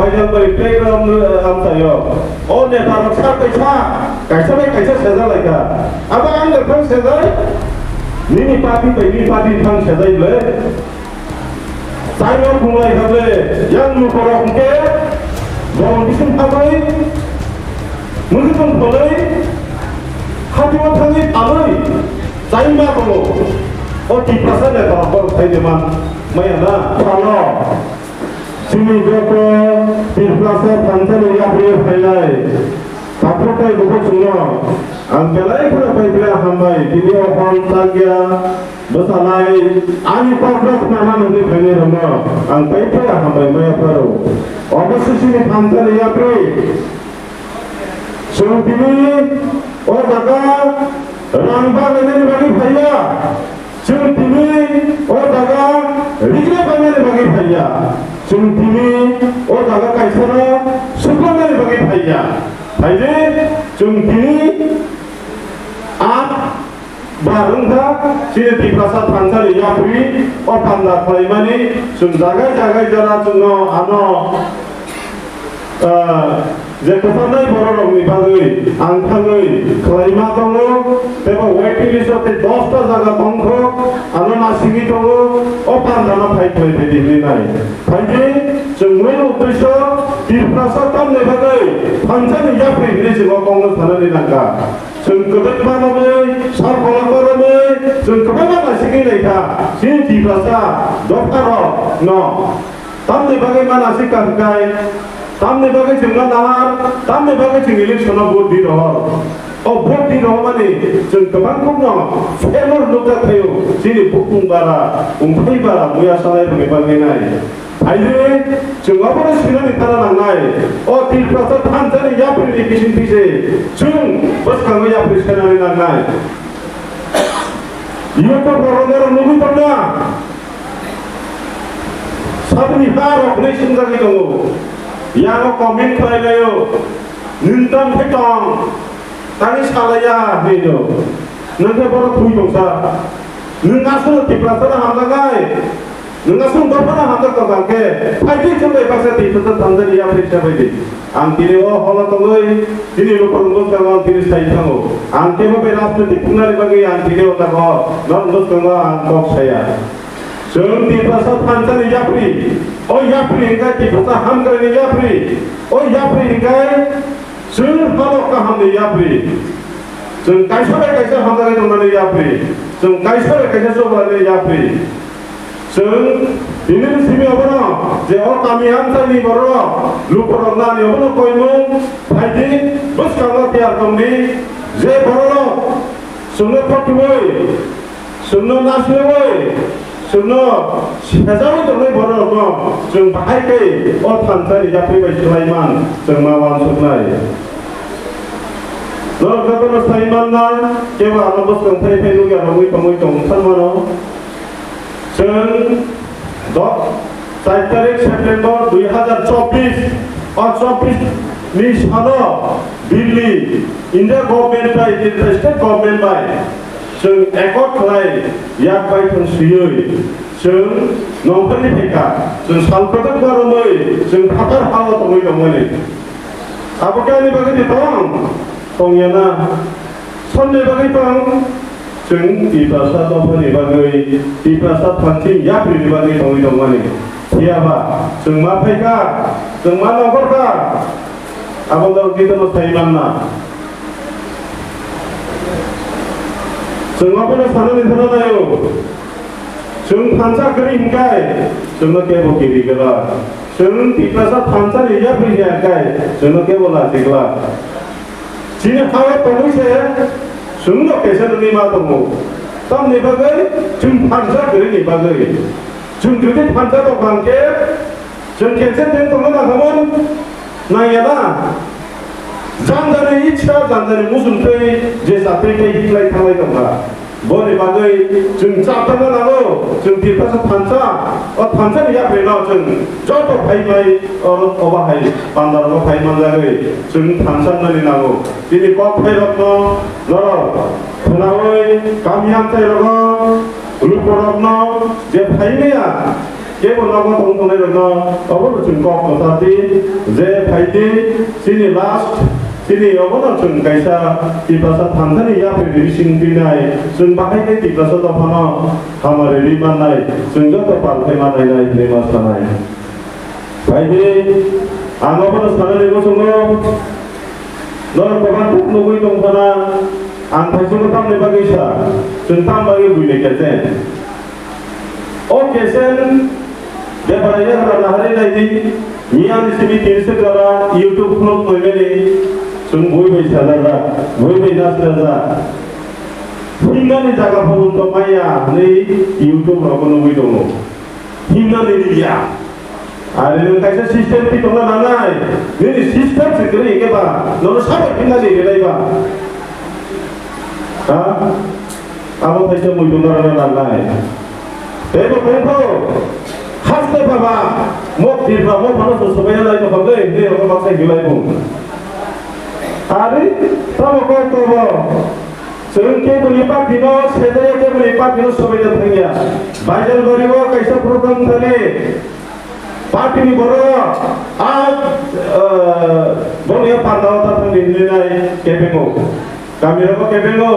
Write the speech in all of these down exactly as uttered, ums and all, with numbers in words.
Phaijak bai playground, eh, amchaio. O neta rok sak bai sak, kaisa bai kaisa sejak lai kha. Abo ang rok thang sejai, nini party bai nini party thang sejai ble. Chaino phunglai kha ble, yang lukorok hwnkhe bolong bising thangwi, mungwi tong pholwi, hapingo thangwi phalwi, chaima tongo. O Tiprasa neta rok borok sai de man maya na. Phano. Chini joto Tiprasa thansani yapri phainai takhuk tei bukhuk chwngno ang belai kheno bai belai hambai. Tini o hor chakya bwchalai ani kokno khna manwi phainai rokno ang bai belai hambai maya pharo. Obo se chini thansani yapri. Chwng tini o jaga rang bagwi nani bagwi phaiya. Chwng tini o jaga rigre bagwi nani bagwi phaiya. Chwng tini o jaga kaisano suklangmani bagwi phaiya. Phaidi chwng tini a Ba wngkha chini Tiprasa thansani yapri o panda khlaimani chwng jagai jagai jora chwngno ano, ah, je kwphanai bororokni bagwi ang thangwi khlaima tongo, teibo waiting list o tei dosta jaga tongkho, ano nasingwi tongo, o pandano phai khlai phaidi hinwi nai. Phaidi chwng mui uddesyo Tiprasa tamni bagwi thansani yapri hinwi chwng o kongno sanani nangkha. Chwng kwbangma romwi, sal kolokma romwi, chwng kwbangma naisingwi naikha. Chini Tiprasa dopharokno tamni bagwi ma nasing ka hwnkhe, tamni bagwi chwngno nahar, tamni bagwi chwng election-o vote di rohor. O vote di rohormani chwng kwbang kokno failure nukjak khaio, chini bukung bara, wngthai bara, muya sanai rokni bagwi nai. Phaidi, chwng obono sinani thana nangnai. O Tiprasa thansani yapri ni bising bising chwng bwskango yapri senani nangnai. Youtube rok norok nugwi tongna. Saboni ha rok hinwi swngjagwi tongo. Yango comment khlai laio. Nwng tamo khe tong. Tangwi salaiya hinwi no. Nwng khe bono thwi tongsa. Nwng aswk Tiprasano hamjaknai. Nwng aswk dophano hamjak tongkha khe, phaidi chwng bai baksa Tiprasa thansani yapri se bai di. Ang tini o holo tongwi, chini lukurok bwskango ang tini sai thango. Ang kebo bai rajnitik thungnani bagwi ang tini o jaga o norok bwskango ang kok saya. Chwng Tiprasa thansani yapri, o yapri hwnkhe Tiprasa hamkraini yapri, o yapri hwnkhe chwng halok kahamni yapri. Chwng kaisa bai kaisa hamjakgwi tongnani yapri. Chwng kaisa bai kaisa choklani yapri. Chwng tini simi obono je o kami amchaini bororok lukurok nani obono koimung phaidi bwskango tiyar tongdi je bororok chwngno thoktiwi Chwngno nasilwi, chwngno sejawi tongnai bororokno chwng bahai khe o thansani yapri bai swlaiman chwng ma uansuknai. Norok jotono sai manna, kebo ano bwskang phai phai nukya rogwi tongwi tong san mano. Chwng do-, char tarik September dui hazar chobbish, o chobbish ni salo Delhi India government bai, Delhi state government bai Chwng accord khlai yak bai thang swiwi chwng nongkhorni phaikha, chwng sal kotor baromwi chwng phatar hao tongwi tongmani. Abo khe ani bagwi di tong, tongya na? Sonni bagwi tong, chwng Tiprasa dophani bagwi, Tiprasa thansin yaprini bagwi tongwi tongmani. Phiyaba chwng ma phaikha, chwng ma nongkhorkha, abo dol kitono sai manna. Chwng abono sanani thana naio. Chwng thansa kwrwi hinkai chwngno kebo kiri glak. Chwng Tiprasa thansani yapri hiya hinkai chwngno kebo lachi glak. Chini hao tongwi se chwngno kaisa nungwi ma tongo. Tamni bagwi chwng thansa kwrwini bagwi. Chwng jodi thansa tong bang khe, chwng khe se teng tongna nangkhamon, nangya na? Jang jani ichha, jang jani muchung twi je chatwi tei hiklai thanglai tongkha. Boni bagwi chwng chatangna nango, chwng Tiprasa thansa, o thansani yaprino chwng joto phai bai oro obo hai pandarogo phai manjagwi chwng thansa wngnani nango. Bini kok phairokno norok khwnaui kami amchairogo lukurokno je phai maya, Kebo nogo tong tongnai rokno obono chwng kok kwchar di, je phai di, chini last, chini obono chwng kaisa Tiprasa thansa ni yapri bising twinai, chwng bahai khe Tiprasa dophano hamari ri mannai, chwng joto pal khe mannai nai hinwi ma sanai. Phai di, ang obono sanani muchungo, norok kwbang kuk nugwi tong phano, ang thaichungo tamni bagwi sa, chwng tam bagwi buini khe je. O kesen bebara yagra nahari naidi, miyani simi tin sek jora YouTube khuluk noimani, chwng bui bai sajajak, bui bai nas sajak. Himnani jaga phone to maya hwnwi YouTube rogo nugwi tongo. Himnani liya. Are nwng kaisa system twi tongna nangnai, nini system se kwrwi hwnkhe ba, nono sabo himnani relai ba. Ha? Abo kaisa muitu narwkna nangnai. Teibo tongkho, haste baba, mok tirba, mok phano se sobaina lai tongkha ble, hwnwi abo baksa hinlai bung. Ari, tamo kok tobo. Chwng keboni party no, sedere keboni party no sobaina thangya. Baijalbari o kaisa program thani, party ni borok, a, eh, boni panda o ta thangdi hinwi nai kebengo. Kami rogo kebengo,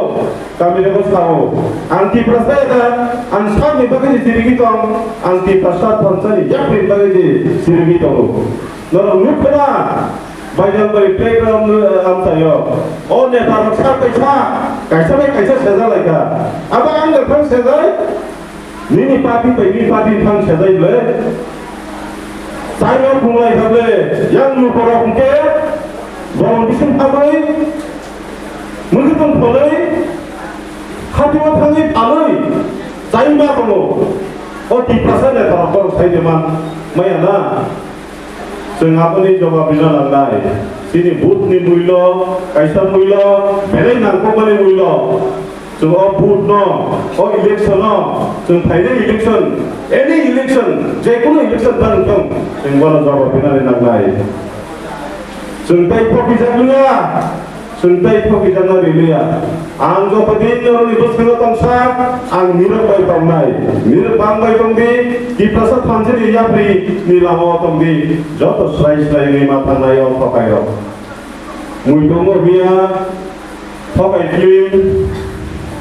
kami rogo sao. Ang Tiprasa da, ang sakni bagwi ni sirigi tong, ang Tiprasa thansani yapri bagwi ni sirigi tongo. Norok nukha na, Baijalbari playground, eh, amchaio. O neta rok sak bai sak, kaisa bai kaisa sejalaikha. Abo ang da thang sejai, nini party bai nini party thang sejai ble. Chaino phunglai kha ble, yang lukorok hwnkhe, borok bising thangwi, mwkhwtwng pholwi, hatio thangwi phalwi, chaima tongo. O Tiprasa neta rok borok sai de man, maya na? Chwng aboni jobab rina nangnai. Chini vote ni mullo, kaisa mullo, belai nangkukmani mullo. Chwng o vote no, o election no, chwng phainai election, any election, jekunu election ta wngthung, chwng bono jobab rinani nangnai. Chwng tei phokijak liya. Chwng tei phokijak na riliya. Ang joto din norokni bwskango tongsa, ang nirok bai tongnai. Nirok bang bai tongdi, Tiprasa thansani yapri ni lama o tongdi. Joto srai srai ni ma thangnai o thokai rok. Mui tongo hiya, thokai film,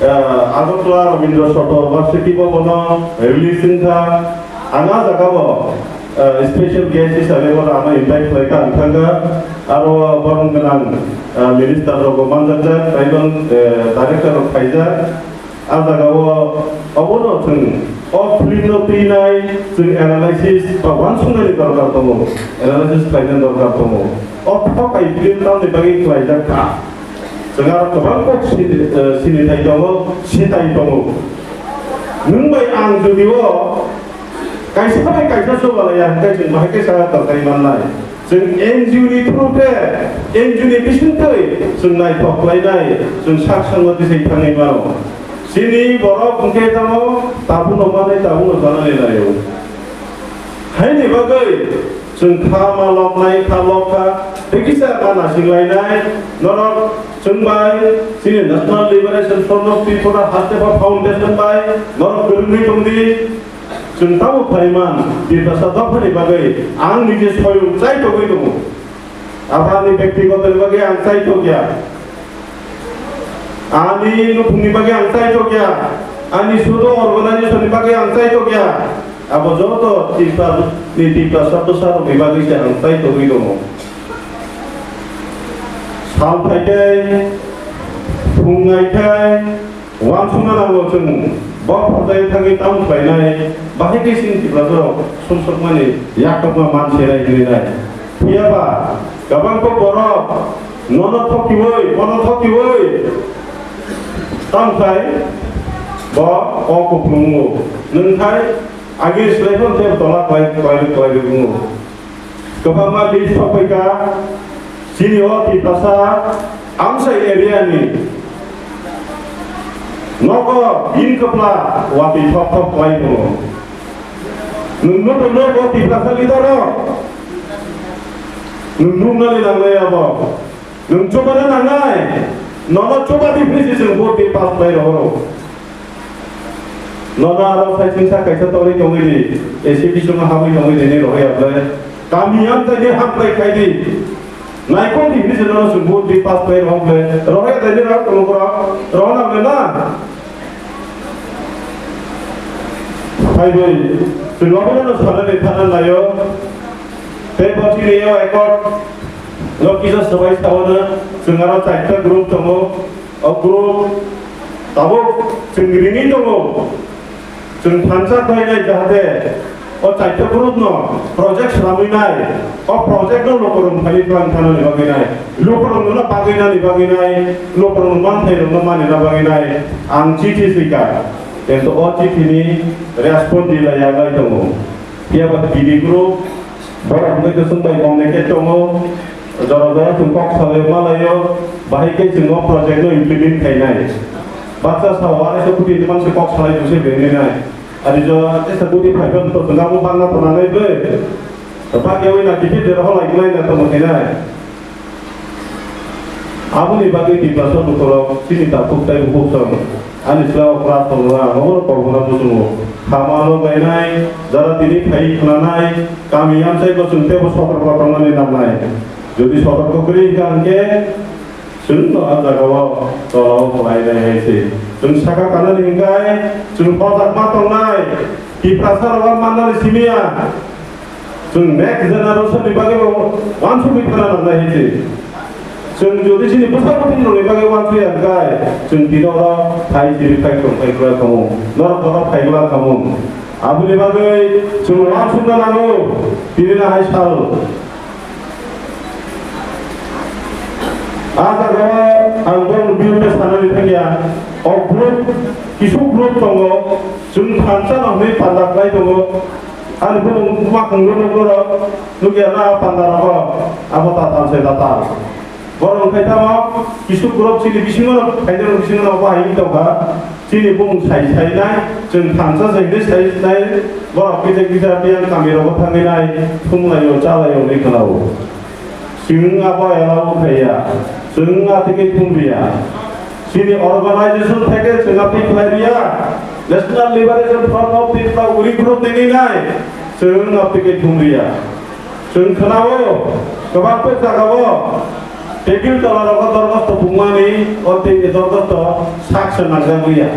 eh, Agartala Rabindra Satar Varsity bo bono release wngkha. Ang a jaga bo, eh, special guest hisabe bono ano invite khlai kha, ang thangkha. Aro borok gwnang, eh, minister rok bo manjakjak, tribal, eh, director rok khaijak. A jaga o obono chwng o film no twinai chwng analysis ba uansuknani dorkar tongo, analysis khlainani dorkar tongo. O thokai film tamni bagwi khlaijak kha. Chwng aro kwbang kok sini, eh, sinithai tongo, sitai tongo. Nwng bai ang jodi o kaisa bai kaisa chubalaiya hwnkhe chwng bahai khe sa torkai mannai. Chwng N G O ni through khe, N G O ni bisingtwi chwng naithok khlainai, chwng sak sango tisai thangwi mano. Chini borok hwnkhe tamo tabukno manwi tabukno chanani laio. Haini bagwi chwng kha ma loknai, kha lok kha, tei kisa ma nasing lainai, norok chwng bai chini National Liberation Front of Tripura Hastepha Foundation bai norok kwrwngwi tongdi. Chwng tamo khlai man, Tiprasa dophani bagwi ang nije soyung chai togwi tongo. Abo ani byaktigoto ni bagwi ang chai tokya. Ani nukhungni bagwi ang chai tokya. Ani sudo organization ni bagwi ang chai tokya. Abo joto Tiprasa ni Tiprasa bwsa rokni bagwi se ang chai togwi tongo. Sal phaikhai, phung naikhai, uansukna nango chwng bo phatai thangwi tamo khlainai, bahai khe chini Tiprasa rok sumsokmani yaktokma man senai hinwi nai. Phiya ba, kwbang kok borok nono thokiwi, bono thokiwi tamo khlai bo o kuplungo. Nwng khai agi slai phano tei tola klai, klai, klai, klai wngo. Kwbangma list sokphaikha, chini o Tiprasa amsai area ni nogo bini kwpla watwi thok thok khlai tongo. Nwng no tongo bo Tiprasa leader rok. Nwng nuknani nangnai abo. Nwng chubana nangnai. Nono chuba di phisi chwng vote di pass khlai rohoro. Nono aro sai singsa kaisa tongwi tongwi di, A C bisongo hamwi tongwi di, nini rohorya ble. Kami amchaini hambai khai di. Naikol di hinwi se nono chwng vote di pass khai rohor ble. Rohorya dai nini rok tongo borok. Rohorna ble na. Phaiwi, chwng obono sanani thana naio. Tei bo chini yo accord no kisa swbai saono, chwng aro chaita group tongo. O group tabuk chwng ringwi tongo. Chwng thansa khlainai jahate o chaita group no project swnamwi nai, o project no lukurok thani tlang thanani bagwi nai, lukurok no bagwi nani bagwi nai, lukurok no manthai rok no manina bagwi nai, ang chithi swika. Kintu o chithi ni response di laiya bai tongo. Phiya ba T D group, borok hwnkhe kwchwng bai communicate tongo, jora jora chwng kok salai ma laio, bahai khe chwng o project no implement khainai. Baksa sao arai so kuti ni mansi kok salai tongse bini nai. Ari jo tesa kuti phai ban to chwng abo bangna to nangai ble. To bakya wi na kithi de ho lai nai na to mo khainai. Aboni bagwi Tiprasa lukurok chini takhuk tei bukhuk song ani slao kra tongo, ang obono kok hwnna muchungo. Khamano gainai, jara tini phai khwnanai, kami yamsai bo chwng teibo sotorko tongnani nangnai. Jodi sotorko kwrwi hwnkha hwnkhe, chwng no a jagao tolao khlainai hai se. Chwng saka kanani hwnkhe, chwng hojak ma tongnai, Tiprasa rok mannani simiya. Chwng next generation ni bagwi bo uansukwi thana nangnai hai se. Chwng jodi chini bwsa bwtwi rokni bagwi uansukya hwnkhe, chwng tino oro phai chiri phai tong phai glak khamu, norok bono phai glak khamu. Aboni bagwi chwng uansukna nango, tini na hai sal. A jagao ang borokno biyote sanani thangya, o group, kisu group tongo, chwng thansa no hwnwi panda khlai tongo. Ani bumung buma khungno nukgo rok, nukya na panda rogo, abo tatal se tatal. Borok wngkhai tamo, kisu borok chini bisingo no, phaidar bisingo no, abo hai wng tongkha. Chini bumung sai sai nai, chwng thansa sai hwnwi sai nai, borok kisa kisa biyang kami rogo thangwi nai, thumlaio, chalaio hwnwi khwnao. Chwng abo allow khaiya, chwng atwgwi thumriya. Chini organization theke chwng atwi khlai riya. National Liberation Front of Tripura uri group nini nai, chwng atwgwi thumriya. Chwng khwnao, kwbangkhe jagao table tola rogo dorgosto bungmani, o tei dorgosto sak se nangjak liya.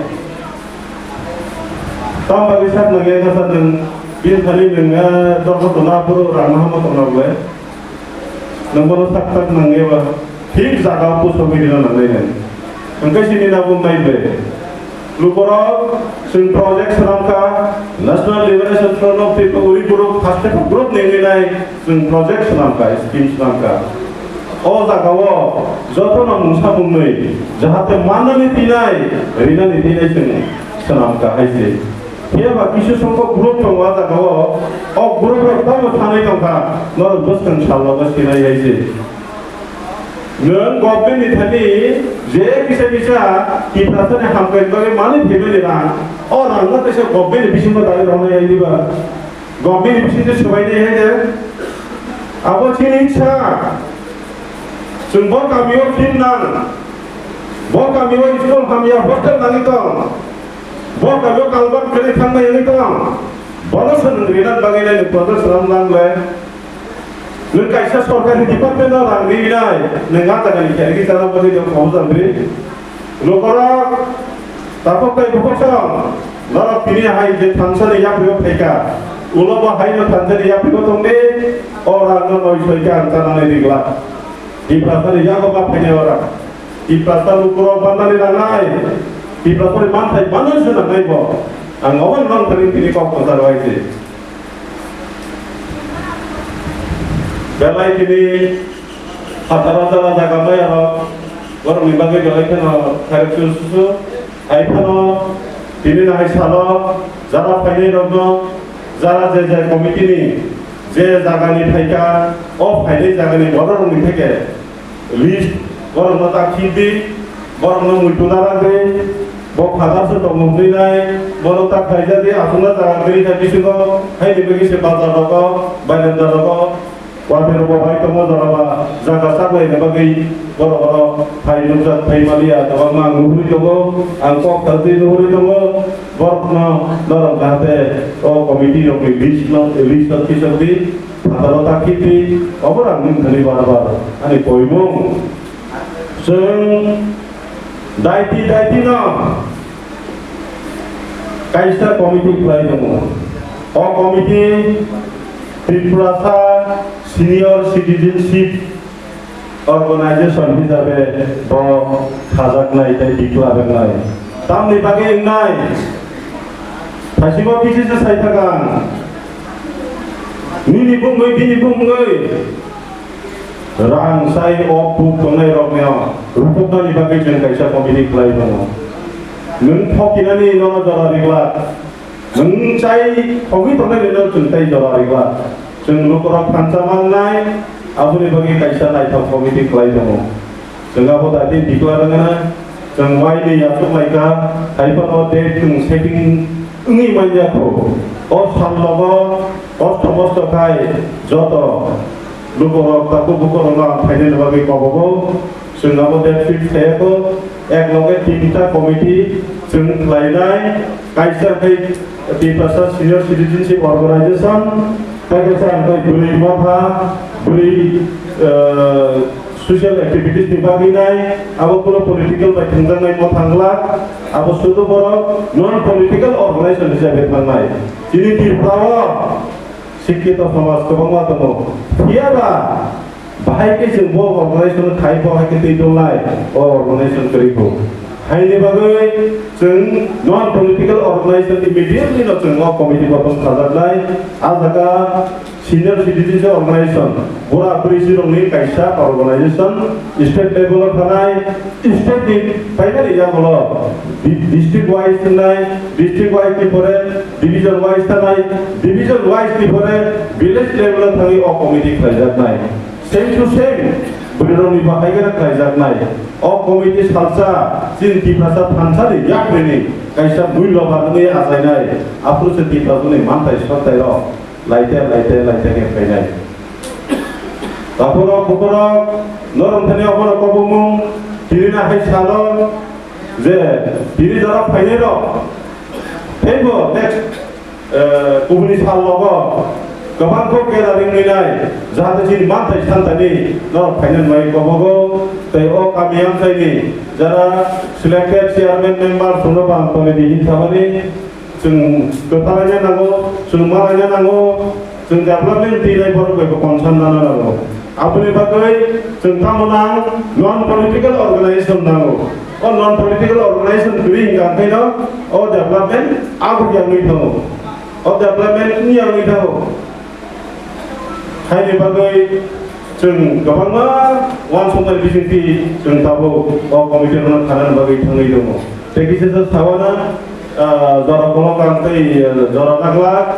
Tamo bagwi sak nangya kasa nwng, bini thani nwng, eh, dorgosto na phuru rang hamo tongna ble. Nwng bono sak sak nangya ba, thik jaga o pusogwi rina nangnai nwng. Hwnkhe sini na bumnai ble. Lukurok chwng project swnamkha, National Liberation Front of Tripura uri group, first group nengwi nai chwng project swnamkha, scheme swnamkha. O jagao jotono mungsa mungwi jahate mannani tinai, rinani tinai chwng swnamkha hai se. Phiya ba kisu songkho group tongo o jagao, o group rok tamo sanwi tongkha, norok bwskang sal logo sinai hai se. Nwng government ni thani je kisa kisa Tiprasa ni hamkrai bagwi mani phaimani rang, o rang no teisa government ni bisingo dai rwnai hai diba? Government ni bisingtwi swbainai hai de? Abo chini sa. Chwng bo kamio film nang, bo kamio school hamya hostel nangwi tong, bo kamio kalban kwrwi thangmani wngwi tong, bono se nwng rinani bagwi nai nwng project swnam nang le. Nwng kaisa sorkari department o rang rinai, nwng a jagani khe rigi chana bagwi nwng kobojak ri. Lukurok takhuk tei bukhuk song, norok tini hai je thansani yapri o phaikha, ulo bo haino thansani yapri o tongdi, o rang no noi soi khe ang chanani ri glak. Tiprasani yago ma phainai o rang. Tiprasa lukurok bannani nangnai, Tiprasani manthai manwi se nangnai bo. Ang obo nang thani tini kok kwcharo hai se. Belai tini phataro jala jaga maya rok, borokni bagwi belai kheno khairok su su su. Hai phano tini nahai salo jara phainai rokno, jara je je committee ni je jagani phaikha, o phainai jagani borok rokni theke list borokno ta khibdi, borokno muitu narwkdi, bo khadarsa tongmung twi nai, borok ta khaijadi, aswkna jaga kwrwi kha bisingo, haini bagwi se bazar rogo, bairenda rogo, water bo bai tongo, jora ba jaga chaklaina bagwi Borok oro phai nukjak phai maliya, kwbangma ang nuhuri tongo, ang kok saltwi nuhuri tongo. Borokno norok jahate o committee rokni list no, list o tisok di, phataro ta khiti, obo ang nung thani bar bar ani koimung. Chwng daiti daiti no kaisa committee khlai tongo. O committee Tiprasa Senior Citizenship Organization hisabe bo khajaknai tei tikla rwnai. Tamni bagwi wngnai? Thaisingo kisi se sai thaka ang. Nini bumui, bini bumui. Rang sai o buk tongnai rokno rupuknani bagwi chwng kaisa committee khlai tongo. Nwng thokinani nono jora riglak. Nwng chai thogwi tongnai rokno chwng tei jora riglak. Chwng lukurok thansa mangnai, aboni bagwi kaisa naithok committee khlai tongo. Chwng abo daitwi tikla rwngna, chwng waini yachuk lai kha, hai phano date chwng setting wngwi man ya kho. O sal logo kosto mosto khai joto lukurok takhuk bukurokno ang phainani bagwi kobogo. Chwng abo date fix khaiyakho, ek loge tinta committee chwng khlainai, kaisa khe Tiprasa Senior Citizenship Organization, tei kaisa ang tei bwrwi motha, bwrwi, eh, social activities ni bagwi nai, abo kuno political bai thwngjaknai motha wngla, abo sudu borok non political organization hisabe thangnai. Chini Tripura o Sikkito somaj kwbangma tongo. Phiyaba bahai khe chwng bo organization khai bo hai khe twi tongnai, o organization kwrwi kho. Haini bagwi chwng non political organization immediately no chwng o committee bodol khajaknai. A jaga senior citizen organization, bura bwrwi sirokni kaisa organization, state level o thanai, state ni primary level o di-, district wise thanai, district wise ni pore division wise thanai, division wise ni pore village level o thangwi o committee khlaijaknai. Same to same, bwrwirokni bahai gana khlaijaknai. O committee salsa chini Tiprasa thansa ni yapri ni kaisa mui lobar wngwi achainai. Aphuru se Tiprasa ni manthai sotai rok laite, laite, laite khe phainai. Takhorok bukhorok norok thani obono kobomung tini na hai salo je tini jora phainai rok teibo next, eh, kubuni sal logo kwbang kok gathering rinai jahate chini manthai santani norok phainani bai kobogo tei o kami amchaini jara selected chairman member sono bang tongwi di hinsabani. Chwng kwthalaina nango, chwng malaina nango, chwng development twi nai borok bai bo concern nana nango. Aboni bagwi chwng tamo nang non political organization nango. O non political organization kwrwi hingka khaino o development aboni yangwi thango. O development ni yangwi thango. Haini bagwi chwng kwbangma uansukmani bisingtwi chwng tabuk o committee rokno khanani bagwi thangwi tongo. Tei kisa sa sawana, ah, jora kolok ang tei, ah, jora naglak.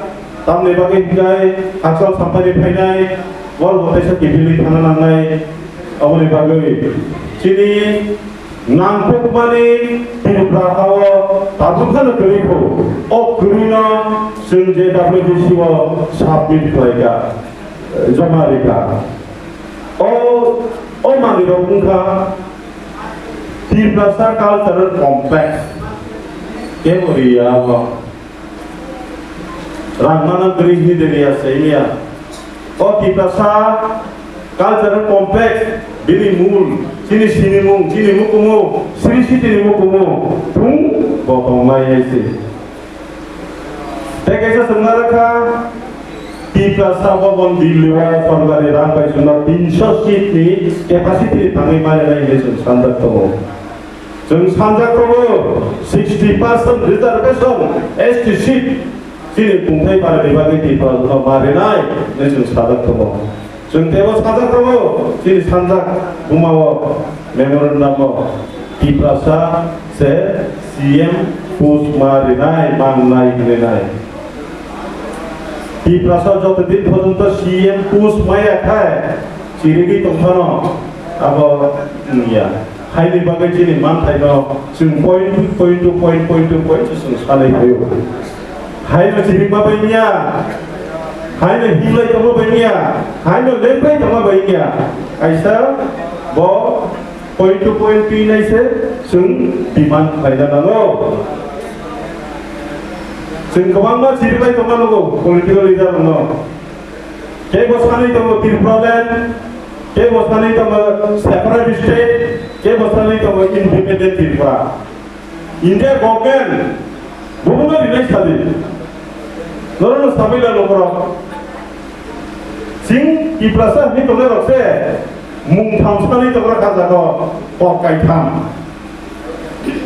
Tamni bagwi hinkhe hakchal sampani phainai, borok bo teisa kiphilwi thangna nangnai. Aboni bagwi chini nangkukmani Tripura hao tabuk phano kwrwi kho. O kwrwino chwng je W D C o submit khlaikha, joma rikha. O, o manwirok wngkha Tiprasa Cultural Complex. Kebo riya abo. Rang mano gri hini de riya se miya. O Tiprasa Cultural Complex, bini mul, chini sinimung, chini mukumu, Sri Sitini mukumu, thung bo tongnai hai se. Tei kaisa swngna rwkha, Tiprasa Bhaban Delhi o sorkari rang bai chwngno tinsho seat ni capacity ni thangwi mani nai hinwi chwng sanjak tongo. Chwng sanjak tongo sixty percent reservation S T seat chini kungthai para ni bagwi Tiprasa no ma rinai hinwi chwng sajak tongo. Chwng teibo sajak tongo, chini sanjak bumao memorandum o Tiprasa se C M post ma rinai, mangnai hinwi nai. Tiprasa joto din porjonto C M post maya khai, chirigwi tongphano abo wngya. Haini bagwi chini manthaino chwng point to point to point, point to point chwng sanwi phaio. Haino chirikma bai wngya, haino hinglai tongma bai wngya, haino lembai tongma bai wngya. Kaisa bo Point to point twi nai se chwng demand khlaina nango. Chwng kwbangma chiriklai tongma nugo political leader rokno. Kebo sanwi tongo Tripura land, kebo sanwi tongo separate state, kebo sanwi tongo independent Tripura. India government bubuno rinai sadi. Norokno sabai la lukurok. Chwng Tiprasa hinwi tongnai rok se mung tham sanwi tongra kha jago kok kaitham.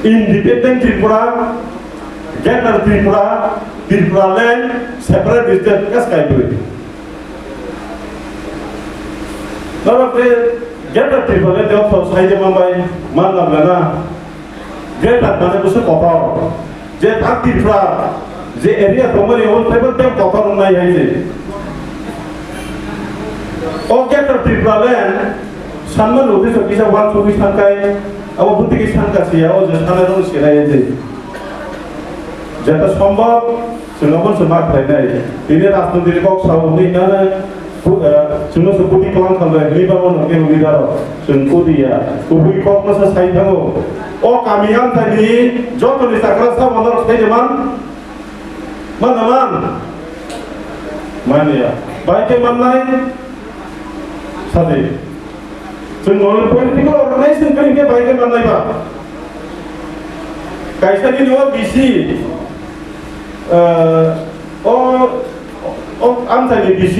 Independent Tripura, Greater Tripura, Tripura land, separate state, kas kai bwrwi. Norok je Greater Tripura land, tei opor sai je mambai, man na bela na. Greater mane busu kotor. Je tak Tripura, je area tongmani, o table tem kotor nai hai je. O Greater Tripura land, sanma nothiso kisa wan sugwi sankai, abo butiki sanka siya, o je sana rong siya hai je. Jeta sombhob, chwng obo se ma khlainai. Tini rajniti ni kok sao hwnwi hwnwi, pu-, eh, chwngno se puti kwlang khambai hwnwi ba bono khe hwnwi daro. Chwng puti ya. Kubui kok no se sai thango. O kami amchaini jotoni chakra sa bono rok sai de man. Man na man? Man ya. Bai khe mannai? Sadi. Chwng no political organization khe bai khe mannai ba. Kaisa ni no B C, eh, o, o amchaini B C,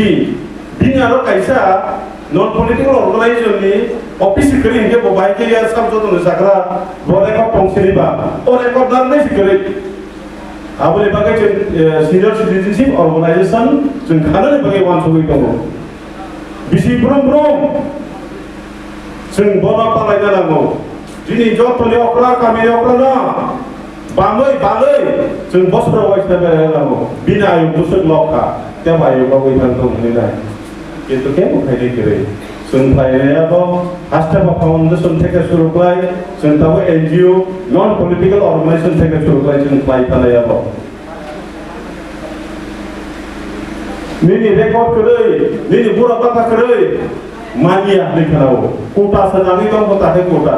bini aro kaisa non political organization ni office kwrwi hinkhe bo bai khe ya sab joto ni chakra, bo record tong sini ba, o record narwknai se kwrwi. Aboni bagwi chwng, eh, senior citizenship organization chwng khanani bagwi uansugwi tongo. Bisi brum brum chwng bono palaina nango. Chini jotoni okra, kamini okra no bangwi bangwi chwng bosoro waisa berana nango. Bini ayuk bwswk lok kha, tei ayuk bagwi thang tong hwnwi nai. Kintu kebo khainai kwrwi. Chwng khlainai abo Hasteo Foundation theke suru khlai, chwng tabo N G O, non political organization theke suru khlai, chwng khlai thanai abo. Nini record kwrwi, nini bura bata kwrwi, manya hwnwi khnao. Kota se nangwi tongkho, ta khe kota.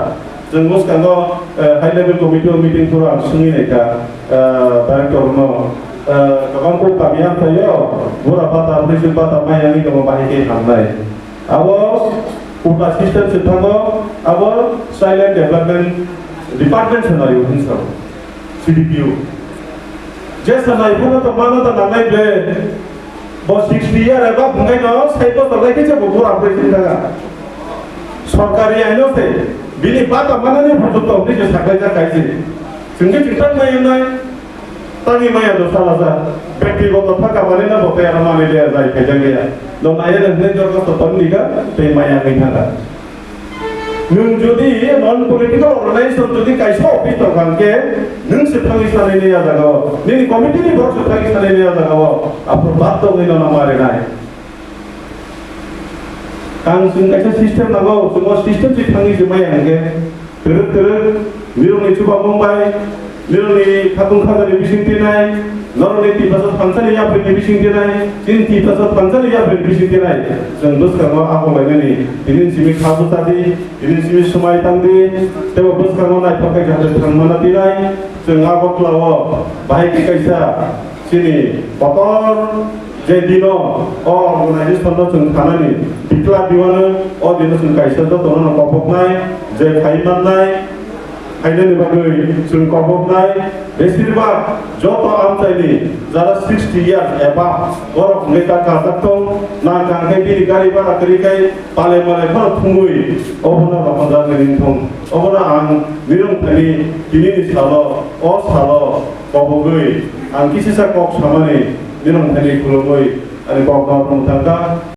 Chwng bwskango, eh, high level committee o meeting phuru ang swngwi naikha, eh, director no, eh, kwbang kok kami amchaio, bura bata, bwrwi bata maya wngwi tongo, bahai khe hamnai. Abo kota system se thango, abo Child and Development Department se naio hinwi sao, C D P O. Jesa naiphano tongmano ta nangnai ble, bo sixty year eba bwngwi no sai bosor lai khe bo bura bwrwi thang thanga. Sorkari aino se bini bata manani bujukto hwnwi se saklaijak kaise. Chwng khe chwngthang mai wngnai, tangwi maya do salaja. Bektigoto thaka mani na bo tei aro manwi le jai khaijak ya. Do naiya le hwnwi dorkhasto tongni ga tei maya wngwi thanga. Nwng jodi non political organization jodi kaisa office tong kha hwnkhe, nwng se thangwi sanai nai a jaga o, nini committee ni borok se thangwi sanai nai a jaga o, aphuru batta wngwi nono ma rinai. Ang chwng kaisa system nango, chwng o system se thangwi se maya hwnkhe, twrwk twrwk, nirokni chubamung bai, nirokni khatung khajani bising tinai, norokni Tiprasa thansani yapri ni bising tinai, chini Tiprasa thansani yapri ni bising tinai. Chwng bwskango abo lainani tini simi kha bwchadi, tini simi swmai tangdi, teibo bwskango naithok khe kha thangmana tinai. Chwng Agartala o bahai khe kaisa chini kotor je dino o organization no chwng khanani tikla diwano, o dino chwng kaisa jotono no koboknai je khai mannai. Khainani bagwi chwng koboknai, besirbak joto amchaini jara sixty years above borok hwnwi ta kajak tong, nang kang khe bini gari bhara kwrwi khai palai malai phano thumwi obono rohorjagwi ring thung. Obono ang nirwng thani tinini salo, o salo kobogwi ang kisisa kok samani nirwng thani khulumwi ani kokno thung thangkha.